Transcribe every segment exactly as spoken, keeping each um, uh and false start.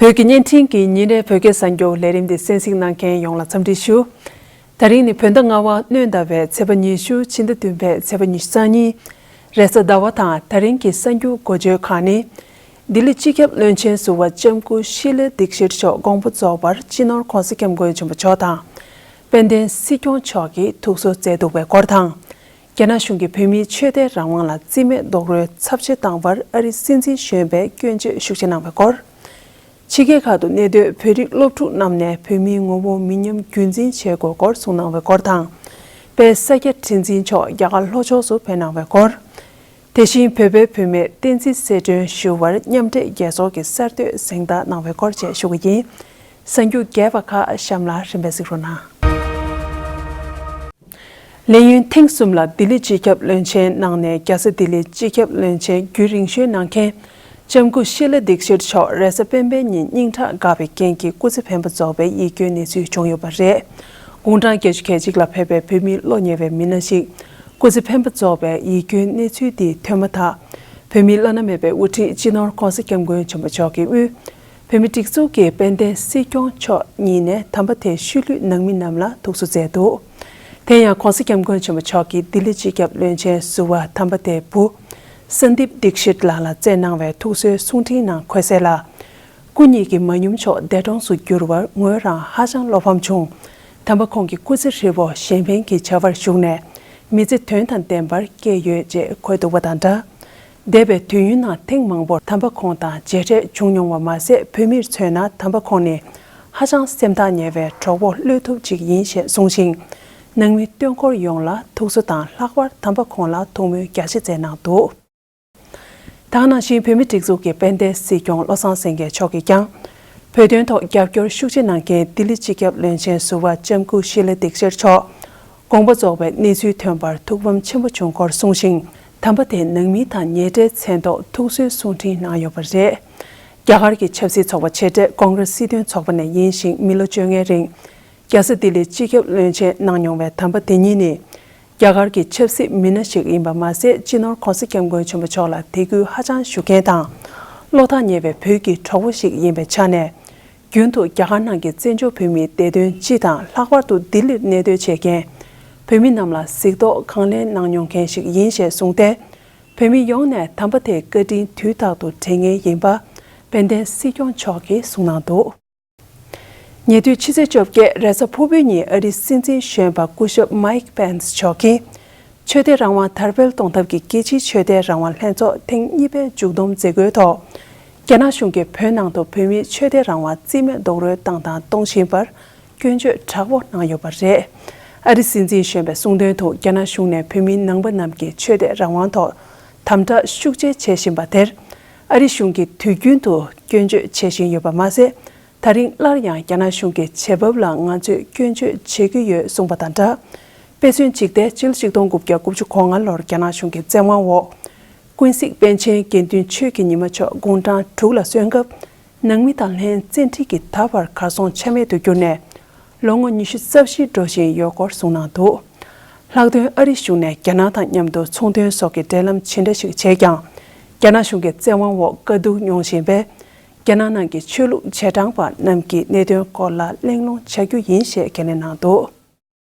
བོད་ཀྱི་བརྙན་འཕྲིན་གྱི་ཉིན་རེའི་བོད་སྐད་གསར་འགྱུར་ལས་རིམ་འདི་གསན་གཟིགས་གནང་མཁན་ཡོངས་ལ་འཚམས་འདྲི་ཞུ། ད་རིང་ནི་བོད་ཟླ་ལྔ་པ་སྣོན་ཟླ་བའི་ཚེས་པ་ཉི་ཤུ། ཕྱི་ཟླ་བདུན་པའི་ཚེས་པ་ཉི་ཤུ་རྩ་གཉིས། རེས་གཟའ་ཟླ་བ་དང་། ད་རིང་གི་གསར་འགྱུར་འགོ་བརྗོད་ཁག་ནི། ལྡི་ལི་སྤྱི་ཁྱབ་བློན་ཆེན་ཟུར་པ་ལྕམ་སྐུ་ཤི་ལ་དིག་ཤིད་མཆོག་དགོངས་པ་རྫོགས་པར་སྤྱི་ནོར་༧གོང་ས་༧སྐྱབས་མགོན་ཆེན་པོ་མཆོག་དང་། དཔལ་ལྡན་སྲིད་སྐྱོང་མཆོག་གིས་ཐུགས་གསོ་མཛད་འདུག་པའི་སྐོར་དང་། རྒྱ་ནག་གཞུང་གིས་བོད་མིའི་ཆོས་དད་རང་དབང་ལ་རྩིས་མེད་རྡོག་རོལ་ཚབས་ཆེ་བཏང་བར་ཨ་རིའི་སྲིད་འཛིན་གཞོན་པས་སྐྱོན་བརྗོད་ཤུགས་ཆེ་གནང་བའི་སྐོར། ཕྱི་རྒྱལ་ཁག་ཏུ་གནས་སྡོད་བོད་རིགས་སློབ་ཕྲུག་རྣམས་ནས་བོད་མིའི་ངོ་བོ་མི་ཉམས་རྒྱུན་འཛིན་བྱེད་དགོས་སྐོར་གསུངས་གནང་བའི་སྐོར་དང་། དཔལ་ས་སྐྱ་ཁྲི་འཛིན་མཆོག་རྒྱ་གར་ལྷོ་ཕྱོགས་སུ་ཕེབས་གནང་བའི་སྐོར། དེ་བཞིན་བོད་པའི་བུད་མེད་བསྟན་འཛིན་གསལ་སྒྲོན་ཞུ་བར་མཉམ་འབྲེལ་རྒྱལ་ཚོགས་ཀྱི་གསར་གཏོད་གཟེངས་རྟགས་གནང་བའི་སྐོར་བཅས་ཞུ་གི་ཡིན། གསར་འགྱུར་རྒྱས་པ་ཁག་གཤམ་ལ་རིམ་པས་གཟིགས་རོགས་གནང་། ལས་ཡུན་ཐེངས་གསུམ་ལ་ལྡི་ལི་སྤྱི་ཁྱབ་བློན་ཆེན་གནང་ནས། རྒྱལ་ས་ལྡི་ལིའི་སྤྱི་ཁྱབ་བློན་ཆེན་རྒྱུན་རིང་ཤོས་གནང་མཁན་ལྕམ་སྐུ་ཤི་ལ་དིག་ཤིད་མཆོག་རེས་གཟའ་སྤེན་པའི་ཉིན་སྙིང་ཁྲག་འགག་པའི་རྐྱེན་གྱིས་སྐུ་ཚེ་འཕེན་པ་རྫོགས་པའི་ཡིད་སྐྱོའི་གནས་ཚུལ་བྱུང་ཡོད་པ་རེད། དགུང་གྲངས་བརྒྱད་ཅུ་གྱ་གཅིག་ལ་ཕེབས་པའི་བོད་མིའི་བློ་ཉེ་བའི་མི་སྣ་ཞིག་སྐུ་ཚེ་འཕེན་པ་རྫོགས་པའི་ཡིད་སྐྱོའི་གནས་ཚུལ་འདི་ཐོན་མ་ཐག་བོད་མིའི་བླ་ན་མེད་པའི་དབུ་ཁྲིད་སྤྱི་ནོར་༧གོང་ས་༧སྐྱབས་མགོན་ཆེན་པོ་མཆོག་གིས་དབུས་བོད་མིའི་སྒྲིག་འཛུགས་ཀྱི་དཔལ་ལྡན་སྲིད་སྐྱོང་མཆོག་ཉིད་ནས་དམ་པ་དེའི་ཤུལ་ལུས་ནང་མི་རྣམས་ལ་ཐུགས་གསོ་མཛད་འདུག་དེ་ཡང་༧གོང་ས་༧སྐྱབས་མགོན་ཆེན་པོ་མཆོག་གིས་ལྡི་ལི་སྤྱི་ཁྱབ་བློན་ཆེན་ཟུར་པ་དམ་པ་དེའི་བུ་སན་དིབ་དིག་ཤིད་ལགས་ལ་བསྩལ་གནང་བའི་ཐུགས་གསོའི་གསུང་འཕྲིན་ནང་འཁོད་གསལ་ལ། སྐུ་ཉིད་ཀྱི་མ་ཉམས་མཆོག་འདས་གྲོངས་སུ་གྱུར་བར་ངོས་རང་ཧ་ཅང་བློ་ཕམ་བྱུང་། དམ་པ་ཁོང་གི་སྐུ་ཚེ་ཧྲིལ་པོ་གཞན་ཕན་གྱི་བྱ་བར་ཞུགས་ནས་མི་ཚེ་དོན་དང་ལྡན་པར་བསྐྱལ་ཡོད་ཅེས་འཁོད་འདུག་པ་དང་སྦྲགས། འདས་པའི་དུས་ཡུན་ནང་ཐེངས་མང་པོར་དམ་པ་ཁོང་དང་མཇལ་འཕྲད་བྱུང་མྱོང་བ་མ་ཟད། བོད་མིར་མཚོན་ན་དམ་པ་ཁོང་ནི་ཧ་ཅང་སེམས་ཐག་ཉེ་བའི་གྲོགས་པོ་བློ་ཐུབ་ཅིག་ཡིན་ཞེས་གསུངས་ཤིང་། ནང་མི་སྟོན་འཁོར་ཡོངས་ལ་ཐུགས་གསོ་དང་། ལྷག་པར་དམ་པ་ཁོང་ལ་ཐུགས་སྨོན་རྒྱ་ཆེ་བསྩལ་གནང་འདུག་ད་ག་ནང་བཞིན་བོད་མིའི་སྒྲིག་འཛུགས་ཀྱི་དཔལ་ལྡན་སྲིད་སྐྱོང་བློ་བཟང་སེང་གེ་མཆོག་གིས་ཀྱང་། བོད་དོན་ཐོག་རྒྱབ་སྐྱོར་ཤུགས་ཆེ་གནང་མཁན་ལྡི་ལི་སྤྱི་ཁྱབ་བློན་ཆེན་ཟུར་པ་ལྕམ་སྐུ་ཤི་ལ་དིག་ཤར་མཆོག་དགོངས་པ་རྫོགས་པའི་གནས་ཚུལ་ཐོན་པར་ཐུགས་ཕམ་ཆེན་པོ་བྱུང་སྐོར་གསུངས་ཤིང་། དམ་པ་དེ་ནང་མི་དང་ཉེ་འབྲེལ་མཚན་ཐོག་ཐུགས་གསོའི་གསུང་འཕྲིན་གནང་ཡོད་པ་རེད། རྒྱ་གར་གྱི་ཆབ་སྲིད་ཚོགས་པ་ཆེ་གྲས་ཀོང་ཀྲེས་སྲིད་དོན་ཚོགས་པ་ནས་ཡིན་ཞིང་། མི་ལོ་བཅོ་ལྔའི་རིང་རྒྱལ་ས་ལྡི་ལིའི་སྤྱི་ཁྱབ་བློན་ཆེན་གནང་མྱོང་བའི་དམ་པ་དེ་ཉིད་ནི། རྒྱ་གར་གྱི་ཆབ་སྲིད་མི་སྣ་ཞིག་ཡིན་པ་མ་ཟད། སྤྱི་ནོར་༧གོང་ས་༧སྐྱབས་མགོན་ཆེན་པོ་མཆོག་ལ་དད་གུས་ཧ་ཅང་ཞུ་མཁན་དང་། བློ་ཐག་ཉེ་བའི་བོད་ཀྱི་གྲོགས་པོ་ཞིག་ཡིན་པའི་ཆ་ནས། རྒྱུན་དུ་རྒྱ་གར་ནང་གི་བཙན་བྱོལ་བོད་མིའི་བདེ་དོན་སྤྱི་དང་། ལྷག་པར་དུ་ལྡི་ལིར་གནས་སྡོད་བྱེད་མཁན་བོད་མི་རྣམས་ལ་གཟིགས་རྟོག་དང་ལེན་གནང་མྱོང་མཁན་ཞིག་ཡིན་ཞེས་གསུངས་ཏེ། བོད་མི་ཡོངས་ནས་དམ་པ་དེའི་བཀའ་དྲིན་དུས་རྟག་ཏུ་དྲན་མཁན་ཡིན་པ་དཔལ་ལྡན་སྲིད་སྐྱོང་མཆོག་གིས་གསུངས་གནང་འདུག་ཉེ་དུས་ཕྱི་ཚེས་བཅོ་བརྒྱད་རེས་གཟའ་ཕུར་བུའི་ཉིན་ཨ་རིའི་སྲིད་འཛིན་གཞོན་པ་སྐུ་ཞབས་མའིག་པེན་སི་མཆོག་གིས། ཆོས་དད་རང་དབང་དར་སྤེལ་གཏོང་ཐབས་ཀྱི་རྒྱལ་སྤྱིའི་ཆོས་དད་རང་དབང་ལྷན་ཚོགས་ཐེངས་གཉིས་པའི་མཇུག་བསྡོམས་མཛད་སྒོའི་ཐོག་རྒྱ་ནག་གཞུང་གིས་བོད་ནང་དུ་བོད་མིའི་ཆོས་དད་རང་དབང་རྩིས་མེད་རྡོག་རོལ་བཏང་དང་གཏོང་བཞིན་པར་སྐྱོན་བརྗོད་དྲག་པོ་གནང་ཡོད་པ་རེད། ཨ་རིའི་སྲིད་འཛིན་གཞོན་པའི་གསུང་དོན་དུ། རྒྱ་ནག་གཞུང་ནས་བོད་མི་ནང་པ་རྣམས་ཀྱི་ཆོས་དད་རང་དབང་ཐོག་དམ་དྲག་ཤུགས་ཆེ་བྱེད་བཞིན་པ་དེར། ཨ་རི་གཞུང་གིས་དུས་རྒྱུན་དུ་སྐྱོན་བརྗོད་བྱེད་བཞིན་ཡོད་པ་མ་ཟད། ད་རིང་སླར་ཡང་རྒྱ་ནག་གཞུང་གི་བྱེད་བབ་ལ་ང་ཚོས་སྐྱོན་བརྗོད་བྱེད་ཀྱི་ཡོད་གསུངས་པ་དང་སྦྲགས། དཔེ་མཚོན་གཅིག་སྟེ། ཕྱི་ལོ་ཆིག་སྟོང་དགུ་བརྒྱ་དགུ་བཅུ་གོ་ལྔ་ལོར་རྒྱ་ནག་གཞུང་གི་བཙན་དབང་འོག་ཀུན་གཟིགས་པཎ་ཆེན་དགེ་འདུན་ཆོས་ཀྱི་ཉི་མ་མཆོག་དགུང་གྲངས་དྲུག་ལ་སོན་སྐབས། ནང་མི་དང་ལྷན་བཙན་ཁྲིད་ཀྱིས་ད་བར་གར་སོང་ཆ་མེད་དུ་གྱུར་ནས། ལོ་ངོ་ཉི་ཤུ་རྩ་བཞི་འགྲོ་བཞིན་ཡོད་སྐོར་གསུངས་གནང་འདུག་ལྷག་དོན་ཨ་རི་གཞུང་ནས་རྒྱ་ནག་དང་མཉམ་དུ་ཚོང་དོན་སོགས་ཀྱི་འབྲེལ་ལམ་ཇི་འདྲ་ཞིག་བྱས་ཀྱང་། རྒྱ་ནག་གཞུང་གི་བཙན་དབང་འོག་དཀའ་སྡུག་མྱོང་བཞིན་པའི་རྒྱ་ནག་ནང་གི་ཆོས་ལུགས་རྗེས་འབྲང་པ་རྣམས་ཀྱི་གནད་དོན་སྐོར་ལ་གླེང་སློང་བྱ་རྒྱུ་ཡིན་ཞེས་ཁས་ལེན་གནང་འདུག་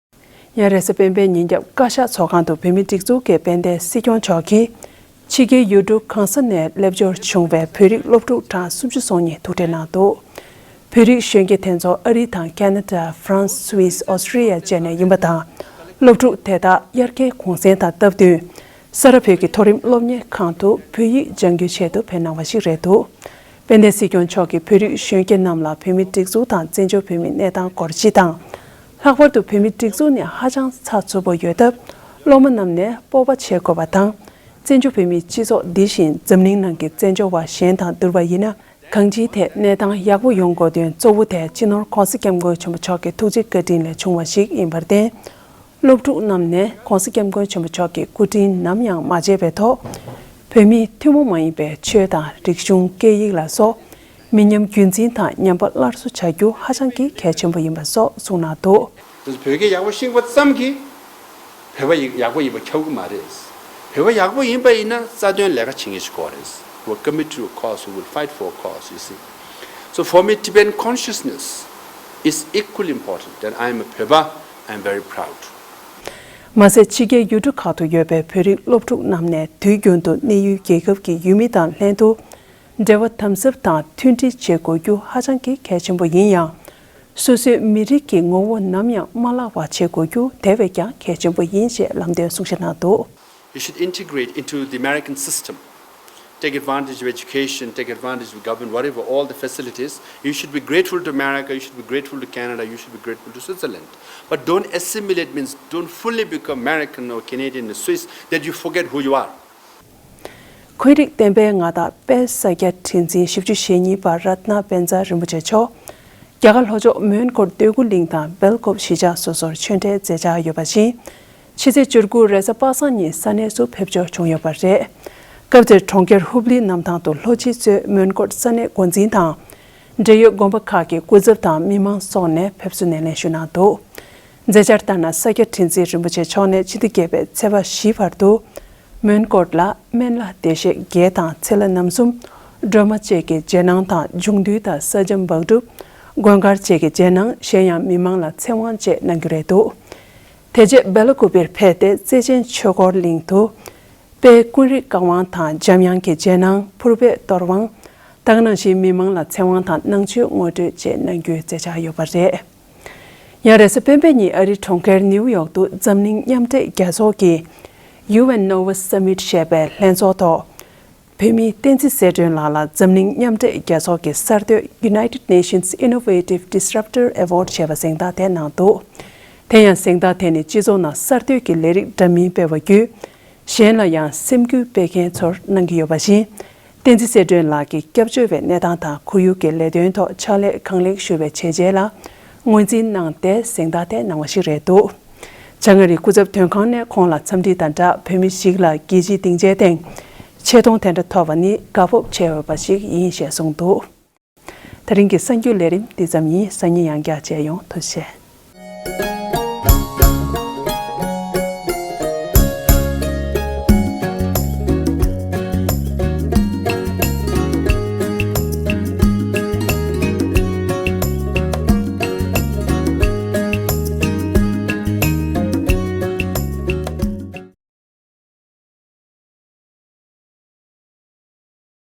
ཡང་རེས་གཟའ་སྤེན་པའི་ཉིན་རྒྱབ་བཀའ་ཤག་ཚོགས་ཁང་དུ་བོད་མིའི་སྒྲིག་འཛུགས་ཀྱི་དཔལ་ལྡན་སྲིད་སྐྱོང་མཆོག་གིས། ཕྱི་རྒྱལ་ཡུལ་གྲུ་གང་ས་ནས་སླེབས་འབྱོར་བྱུང་བའི་བོད་རིགས་སློབ་ཕྲུག་གྲངས་སུམ་ཅུ་སོ་གཉིས་ཐུག་འཕྲད་གནང་འདུག་བོད་རིགས་གཞོན་སྐྱེས་དེ་ཚོ་ཨ་རི་དང་ཁ་ན་ཌ། ཧྥ་རན་སི། སུད་སི། ཨོ་སི་ཀྲི་ཡ་བཅས་ནས་ཡིན་པ་དང་། སློབ་ཕྲུག་དེ་དག་དབྱར་ཁའི་གུང་སེང་དང་སྟབས་བསྟུན། ས་རཱ་བོད་ཀྱི་མཐོ་རིམ་སློབ་གཉེར་ཁང་དུ་བོད་ཡིག་སྦྱང་རྒྱུའི་ཆེད་དུ་ཕེབས་གནང་བ་ཞིག་རེད་འདུག་དཔལ་ལྡན་སྲིད་སྐྱོང་མཆོག་གིས་བོད་རིགས་གཞོན་སྐྱེས་རྣམས་ལ་བོད་མིའི་སྒྲིག་འཛུགས་དང་བཙན་བྱོལ་བོད་མིའི་གནས་སྟངས་སྐོར་སྤྱི་དང་། ལྷག་པར་དུ་བོད་མིའི་སྒྲིག་འཛུགས་ནི་ཧ་ཅང་ཚགས་ཚུད་པོ་ཡོད་སྟབས། སློབ་མ་རྣམས་ནས་སྤོབས་པ་བྱེད་དགོས་པ་དང་། བཙན་བྱོལ་བོད་མིའི་སྤྱི་ཚོགས་འདི་བཞིན་འཛམ་གླིང་ནང་གི་བཙན་བྱོལ་བ་གཞན་དང་བསྡུར་བ་ཡིན་ན། གང་ཅིའི་ཐད་གནས་སྟངས་ཡག་པོ་ཡོང་དགོས་དོན་གཙོ་བོ་དེ་སྤྱི་ནོར་༧གོང་ས་༧སྐྱབས་མགོན་ཆེན་པོ་མཆོག་གི་ཐུགས་རྗེ་བཀའ་དྲིན་ལས་བྱུང་བ་ཞིག་ཡིན་པར་བརྟེན། སློབ་ཕྲུག་རྣམས་ནས་༧གོང་ས་༧སྐྱབས་མགོན་ཆེན་པོ་མཆོག་གི་སྐུ་དྲིན་ནམ་ཡང་མ་བརྗེད་པའི་ཐོག་བོད་མིའི་ཐུན་མོང་མ་ཡིན་པའི་ཆོས་དང་རིག་གཞུང་། སྐད་ཡིག་ལ་སོགས་མི་ཉམས་རྒྱུན་འཛིན་དང་ཉམས་པ་སླར་གསོ་བྱ་རྒྱུ་ཧ་ཅང་གི་གལ་ཆེན་པོ་ཡིན་པ་སོགས་གསུངས་གནང་འདུག་བོད་སྐད་ཡག་པོ་ཤེས་པ་ཙམ་གྱིས་བོད་པ་ཡག་པོ་ཡིན་པ་ཁྱབ་ཀྱི་མ་རེད། བོད་པ་ཡག་པོ་ཡིན་པ་ཡིན་ན་རྩ་དོན་ལས་ཀ་བྱེད་མཁན་ཞིག་དགོས་རེད། Who will commit to a cause, who will fight for a cause, you see. So for me, Tibetan consciousness is equally important, and I am a Phöba, I am very proud. མ་ཟད། ཕྱི་རྒྱལ་ཡུལ་གྲུ་ཁག་ཏུ་ཡོད་པའི་བོད་རིགས་སློབ་ཕྲུག་རྣམས་ནས་དུས་རྒྱུན་དུ་གནས་ཡུལ་རྒྱལ་ཁབ་ཀྱི་ཡུལ་མི་དང་ལྷན་དུ་འབྲེལ་བ་དམ་ཟབ་དང་མཐུན་སྒྲིལ་བྱེད་དགོས་རྒྱུ་ཧ་ཅང་གི་གལ་ཆེན་པོ་ཡིན་ཡང་། སོ་སོའི་མི་རིགས་ཀྱི་ངོ་བོ་ནམ་ཡང་མ་བརླག་པ་བྱེད་དགོས་རྒྱུ་དེ་བས་ཀྱང་གལ་ཆེན་པོ་ཡིན་ཞེས་ལམ་སྟོན་གསུང་བཤད་གནང་འདུག། You should integrate into the American system. Take advantage of education, take advantage of government, whatever, all the facilities. You should be grateful to America, you should be grateful to Canada, you should be grateful to Switzerland. But don't assimilate, means don't fully become American or Canadian or Swiss, that you forget who you are. འཁོན་རིགས་བསྟན་པའི་མངའ་བདག་དཔལ་ས་སྐྱ་ཁྲི་འཛིན་བཞི་བཅུ་ཞེ་གཉིས་པ་རཏྣ་པཎ་ཛ་རིན་པོ་ཆེ་མཆོག་རྒྱ་གར་ལྷོ་ཕྱོགས་མོན་གྷོར་སྟོད་ཁུལ་གླིང་དང་སྦེལ་ཀོབ་གཞིས་ཆགས་སོ་སོར་ཆོས་འབྲེལ་མཛད་འཆར་ཡོད་པ་བཞིན། ཕྱི་ཚེས་བཅུ་དགུ་རེས་གཟའ་པ་སངས་ཉིན་ས་གནས་སུ་ཕེབས་འབྱོར་བྱུང་ཡོད་པ་རེད། སྐབས་དེར་གྲོང་ཁྱེར་ཧུབ་ལིའི་གནམ་ཐང་དུ་ལྷོ་སྤྱི་གཙོས་མོན་གྷོར་ས་གནས་འགོ་འཛིན་དང་། འབྲེལ་ཡོད་དགོན་པ་ཁག་གི་སྐུ་ཚབ་དང་མི་མང་སོགས་ནས་ཕེབས་བསུ་སྣེ་ལེན་ཞུས་གནང་འདུག། མཛད་འཆར་ལྟར་ན། ས་སྐྱ་ཁྲི་འཛིན་རིན་པོ་ཆེ་མཆོག་ནས་ཕྱི་ཟླ་བརྒྱད་པའི་ཚེས་པ་བཞི་བར་དུ། མོན་གྷོར་ལ་སྨན་བླ་བདེ་གཤེགས་བརྒྱད་དང་ཚེ་ལྷ་རྣམ་གསུམ། སྒྲོལ་མ་བཅས་ཀྱི་རྗེས་གནང་དང་། འབྱུང་འདུས་དང་ས་འཇམ་བག་གྲུབ། མགོན་དཀར་བཅས་ཀྱི་རྗེས་གནང་། གཞན་ཡང་མི་མང་ལ་ཚེ་དབང་བཅས་གནང་རྒྱུ་རེད་འདུག། དེ་རྗེས་སྦེ་ལ་ཀུ་པེར་ཕེབས་ཏེ་བརྩེ་ཆེན་ཆོས་འཁོར་གླིང་དུ། དཔལ་ཀུན་རིག་བཀའ་དབང་དང་འཇམ་དབྱངས་ཀྱི་རྗེས་གནང་། ཕུར་པའི་གཏོར་དབང་། ད་ག་ནང་བཞིན་མི་མང་ལ་ཚེ་དབང་དང་ནང་ཆོས་ངོ་སྤྲོད་བཅས་གནང་རྒྱུའི་མཛད་འཆར་ཡོད་པ་རེད། ཡང་རེས་གཟའ་སྤེན་པའི་ཉིན་ཨ་རིའི་གྲོང་ཁྱེར་ནིའུ་ཡོག་ཏུ་འཛམ་གླིང་མཉམ་འབྲེལ་རྒྱལ་ཚོགས་ཀྱི་ཡུ་ཨེན་ནོ་ཝ་སམ་མིཊ་ཞེས་པའི་ལྷན་ཚོགས་ཐོག་བོད་མི་བསྟན་འཛིན་གསལ་སྒྲོན་ལགས་ལ་འཛམ་གླིང་མཉམ་འབྲེལ་རྒྱལ་ཚོགས་ཀྱི་གསར་གཏོད་United Nations Innovative Disruptor Award ཞེས་པ་གཟེངས་རྟགས་དེ་གནང་འདུག། དེ་ཡང་གཟེངས་རྟགས་དེ་ནི་སྤྱི་ཚོགས་ནང་གསར་གཏོད་ཀྱི་ལས་རིགས་འདྲ་མིན་སྤེལ་བ་བརྒྱུད། གཞན་ལ་ཡང་སེམས་འགུལ་སྤེལ་མཁན་ཚོར་གནང་གི་ཡོད་པ་བཞིན། བསྟན་འཛིན་གསལ་སྒྲོན་ལགས་ཀྱི་སྐྱབས་བཅོལ་བའི་གནས་སྟངས་དང་ཁོར་ཡུག་གི་ལས་དོན་ཐོག་ཕྱག་ལས་གང་ལེགས་ཞུ་བའི་བྱས་རྗེས་ལ་ངོས་འཛིན་གནང་སྟེ་གཟེངས་རྟགས་དེ་གནང་བ་ཞིག་རེད་འདུག། བྱང་ཨ་རིའི་སྐུ་ཚབ་དོན་ཁང་ནས་ཁོང་ལ་འཚམས་འདྲི་དང་སྦྲགས། བོད་མི་ཞིག་ལ་རྒྱལ་སྤྱིའི་སྡིངས་ཆའི་སྟེང་ཆེ་མཐོང་དེ་འདྲ་ཐོབ་པ་ནི་དགའ་སྤོབས་ཆེ་འོས་པ་ཞིག་ཡིན་ཞེས་གསུངས་འདུག། ད་རིང་གི་གསར་འགྱུར་ལས་རིམ་འདི་ཙམ་ཡིན། སང་ཉིན་ཡང་བསྐྱར་མཇལ་ཡོང་། ཐུགས་རྗེ་ཆེ།